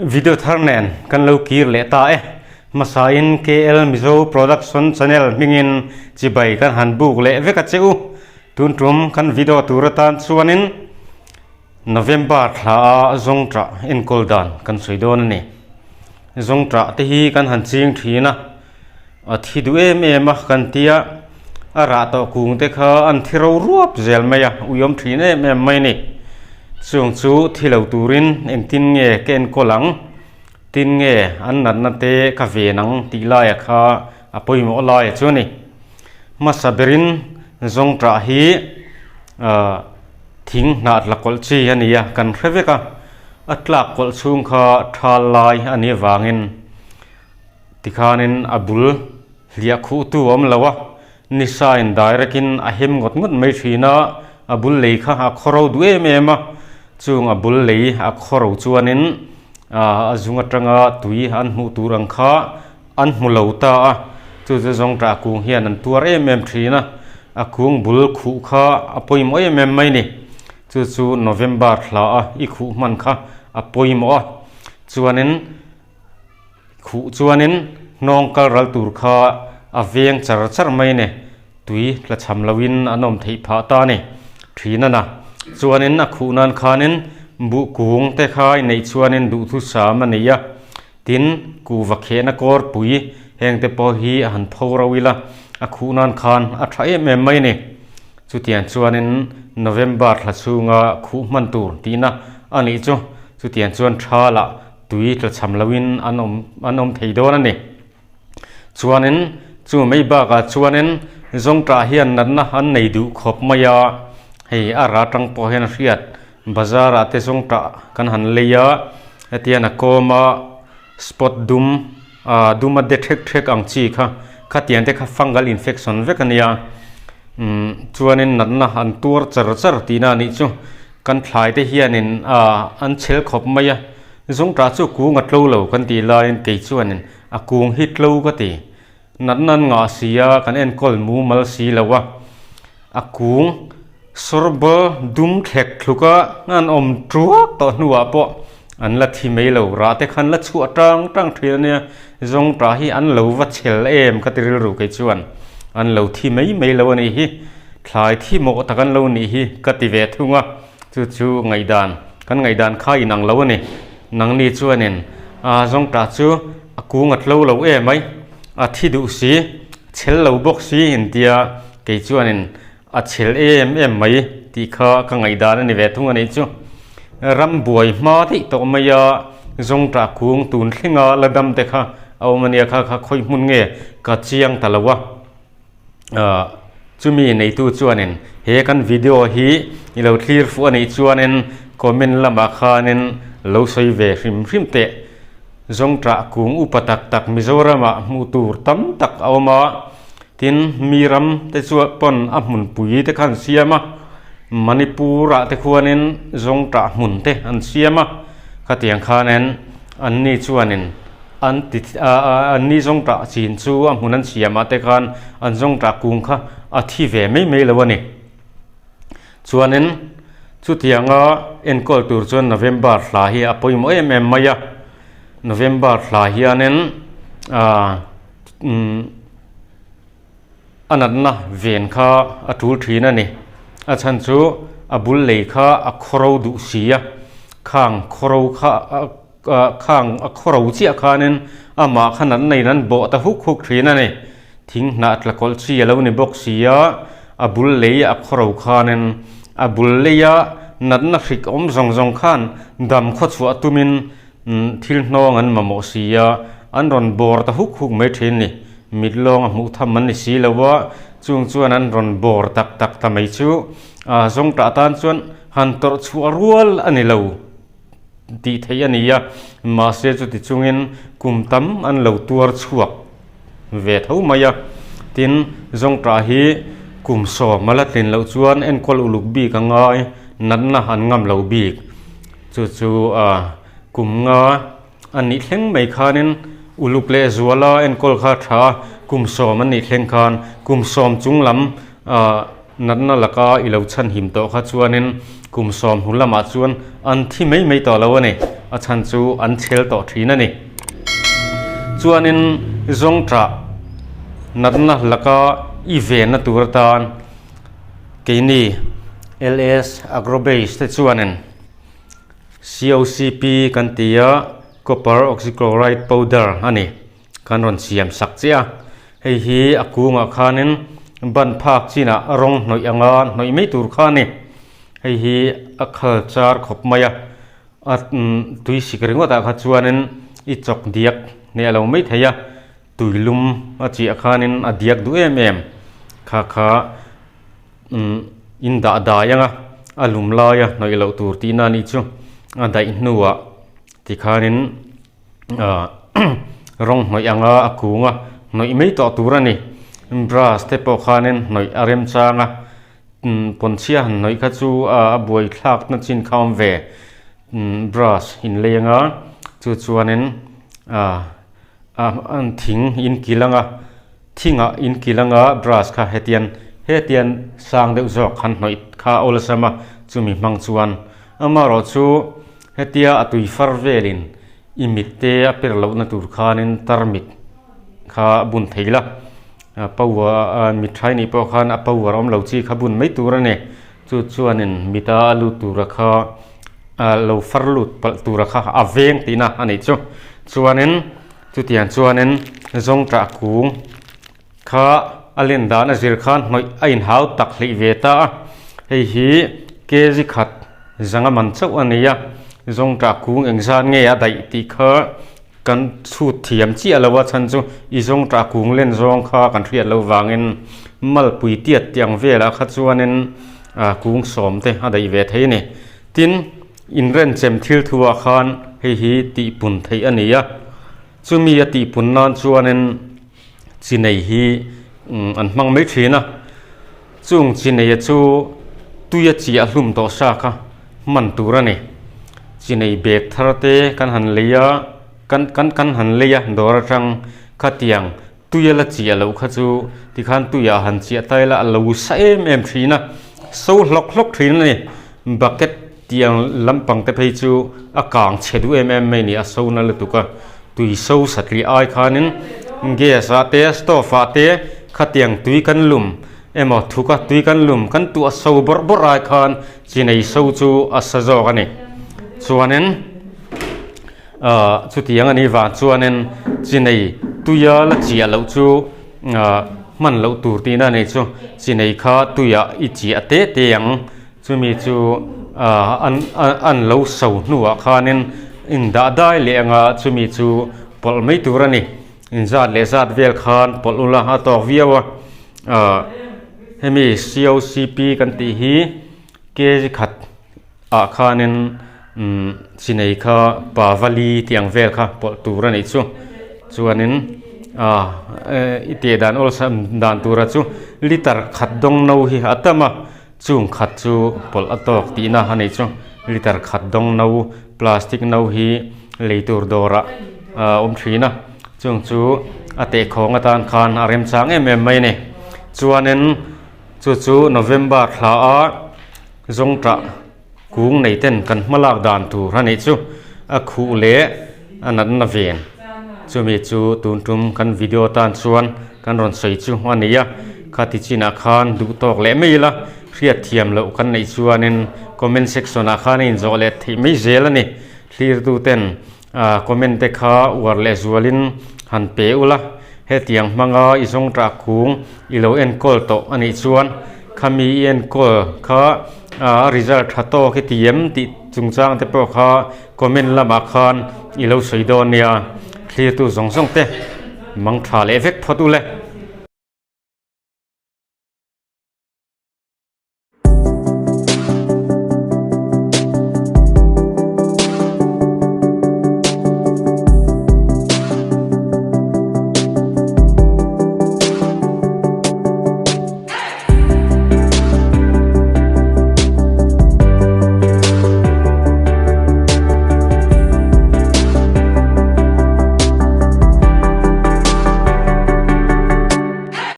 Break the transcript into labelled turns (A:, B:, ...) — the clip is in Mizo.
A: Video thar nen kan lo kir leh ta e. Hmasain KL Mizo Production Channel hmingin chibai kan han buk leh vek a che u. Tun tum kan video tur atan chuanin November thla a zawngṭah enkawl dan kan sawi dawn a ni. Zawngṭah te hi kan han ching thin a, a thi duh em em a kan tia, a rah tawh kung te kha an thi ro ruap zel mai a, uiawm thin em em mai a ni. Chung chu thi lo turin engtin nge ka enkawl ang, tin nge an natna te ka ven ang tih laia kha a pawimawh laia chu a ni. Hmasa berin zawngṭah hi ahh thing hnah tla kawlh chi a ni a, kan hre vek a, a tlak kawlh chhung kha thal lai a nih avangin tikhanin a bul hliah khuh tu a awm lo a, nisa in direct in a hem ngawt ngawt mai thin a, a bul lei kha a khawro duh em em a, chung a bul lei a khawro chuanin ahh a zung atanga tui an hmuh tur ang kha An hmu lo ta a, chu chu zawngṭah kung hian an tuar em em ṭhin a, a kung bul khuh kha a pawimawh em em mai ni. Chu chu November thla a i khuh hman kha a pawimawh a, chuanin khuh chuanin hnawng kal ral tur kha a veng char char mai ni, tui tla cham loin an awm theih phah ta a ni ṭhin a na. Chuanin a khuh nan khanin buh kung te kha i neih chuanin duhthusam a nei a. Tin, kuhva khehna kawrpui hengte pawh hi a han pho ro ila, a khuh nan khan a tha em em mai a ni. Chutiang chuanin November thla chhunga khuh hman tur tihna a nih chu. Chutiang chuan tha lah tui tla cham loin an awm an awm thei dawn a ni. Chuanin chu mai bakah chuanin zawngṭah hian natna an nei duh khawp mai a, hei a ra tang pawh hian a hriat. Bazar ah te zawngṭah kan han lei a hetiang a kawm a spot dum ah dum a de ṭhek ṭhek ang chi kha khatiang te kha fungal infection vek a nia umm chuanin natna an tuar char char tihna a nih chu kan thlai te hianin ah an chhel khawp mai a zawngṭah chu kung a tlo lo kan tih laiin kei chuanin a kung hi tlo ka ti Natna an ngah si a, kan enkawl mumal si lo a, a kung sawrbal dum thlek thluk a an awm tuak tawh hnuah pawh an la thi mai lo, rah te khan la chhuah tang tang thin a nia, zawngtah hi an lo va chhel em ka ti rilru kei chuan an lo thi mai mai lo a nih hi, thlai thi mawh tak an lo nih hi ka ti ve thung a, chu chu ngaihdan kan ngaihdan kha inang lo a ni, nangni chuanin a zawngtah chu a kung a tlo lo em mai. A thi duh si, chhel lo bawk si intia kei chuanin a chhel em em mai tih kha ka ngaihdan a ni ve thung a nih chu. Ram buai hma daih tawh mai a, zawngṭah kung tun thlenga la dam te kha a awm a nia kha kha khawi hmun nge ka chiang ta lo a. Ahh chumi neitu chuanin he kan video hi i lo thlir fuh a nih chuanin comment lamah khanin lo sawi ve hrim hrim teh. Zawngṭah kung upa tak tak Mizoramah hmuh tur tam tak a awm a, tin mi ram te chu pawn a hmunpui te kha an siam a, Manipur ah te khuanin zawngṭah hmun te an siam a, khatiang khanin anni chuanin an ti anni zawngṭah chin chu a hmun an siam ah te khan an zawngṭah kung kha a thi ve mai mai lo a ni. Chuanin chutianga enkawl tur chuan November thla hi a pawimawh em em mai a, November thla hianin ah umm a natna ven kha a tul thin a ni. A chhan chu a bul lei kha a khawro duh si a, khang khawro kha Khang a khawro chiah khanin amah khan an nei an bawh ta huk huk thin a ni. Thing hnah tla kawlh chi a lo ni bawk si a, a bul lei a khawro khanin a bul leia natna hrik awm zawng zawng khan dam khawchhuah tumin thil hnawng an mamawh si a, an rawn bawr ta huk huk mai thin ni. Mit lawng a hmuh tham an ni si lo a, chung chuan an rawn bawr tak tak ta mai chu zawngtah tan chuan han tawrh chhuah rual a ni lo. tih theih a ni a, mahse chuti chungin kum tam an lo tuar chhuak ve tho mai a, tin zawngtah hi kum sawm a la tlin loh chuan enkawl uluk bik a ngai natna an ngam lo bik chu chu a kum nga a nih thleng mai khanin uluk leh zuala enkawl kha a tha a, kum sawm an nih thleng khan kum sawm chung lam ah. Natna laka i lo chhan him tawh kha chuanin kum 20 lamah chuan an thi mai mai tawh lo a ni. a chhan chu an chhel tawh thin a ni. Chuanin zawngṭah natna laka i venna tur atan keini LS Agrobase te chuanin COCP kan ti a, Copper Oxychloride Powder a ni. Kan rawn siam sak chiah a, hei hi a kungah khanin ban phak chinah rawng hnawih anga hnawih mai tur kha a ni. Hei hi a khal char khawp mai a, a tui sik ringawtah kha chuanin i chawk diak hneh lo mai thei a, tui lum a chiah khanin a diak duh em em kha kha in dah dai anga a lum laia hnawih loh tur tihna a nih chu a daih hnuah tikhanin. ah rawng hnawih anga a kung a hnawih mai tawh tur a ni brush te pawh khanin hnawih a remchang a umm pawnchhia han hnawih kha chu a buai thlak na chin kha a awm ve umm brush in lei anga chu chuanin ah ah thing in kilh anga thingah in kilh anga brush kha hetiang hetiang sang deuh zawk han hnawih kha a awlsam a chumi hmang chuan amaherawhchu. Hetia a tui far velin i mit te a per lohna tur khanin tarmit kha a bun thei la, a power mit tha nih pawh khan a power awm lo chi kha bun mai tur a ni. Chu chuanin mita a lut tura kha a lo far lut palh tura kha a veng tihna a nih chu. Chuanin chutiang chuanin zawngṭah kung kha a len dan a zir khan hnawih a inhau tak hleih ve ta a, hei hi kg khat zanga man chauh a ni a, zawngṭah kung engzat nge a daih tih kha kan chhut thiam chiah lo a chhan chu i zawngṭah kung len zawng kha kan hriat loh vangin malpui tiat tih ang velah kha chuanin ah kung sawm te a daih ve thei a ni. Tin, inrenchem thil thuah khan hei hi tihpun theih a ni a, chumi a tihpun nan chuanin. Chi nei hi an hmang mai thin a, chung chi neia chu tuia chiah hlum tawh sa kha hman tur a ni. Chi nei bag thar te kan han lei a, kan kan kan han lei a dawr atang khatiang tuia la chiah loh kha chu tikhan tuiah han chiah ta ila a lo sa em em thin a, so hlawk hlawk thin a ni. Bucket tiang lampang te phei chu a kang chhe duh em em mai a ni, a so na lutuk a. Tui so satliah ai khanin gas ah te stove ah te khatiang tui kan lum emaw thuk a tui kan lum kan tuah so bawrh bawrh ai khan chi nei so chu a sa zawk a ni. Chuanin ahh chutiang a nih vang chuanin chi nei tuia la chiah loh chu ahh hman loh tur tihna a nih chu. Chi nei kha tuiah i chiah te te ang. Chumi chu an an lo so hnuah khanin indah dai leh anga chumi chu pawlh mai tur a ni. Inzat leh zat vel khan pawlh ula a tawk viau a. Ahh hemi COCP kan tih hi kg khat ah khanin umm chinei kha pavali tih ang vel kha pawlh tur a nih chu. Chuanin ahh i tih dan awlsam dan tura chu liter khat dawng no hi a tam a. Chung khat chu pawlh a tawk tihna a nih chu. Liter khat dawng no, plastic no hi lei tur dawrah a awm thin a. Chung chu a tehkhawng atan khan a remchang em em mai a ni. Chuanin chu chu November thla a zawngṭah kung nei ten kan hma lak dan tur a nih chu. A khuh leh a natna ven. Chumi chu tun tum kan video tan chuan kan rawn sawi chu a ni a, khati chinah khan duh tawk leh mai ila, hriat thiam loh kan neih chuanin comment section ah khan a inzawh leh theih mai zel a ni. Thlirtu ten comment te kha uar leh zualin han pe ula, hetiang hmanga i zawngṭah kung i lo enkawl tawh a nih chuan khami i enkawl kha a result tha tawk i ti em tih chungchang te pawh kha Comment lamah khan i lo sawi dawn nia, thlirtu zawng zawng te mang tha leh vek phawt u le.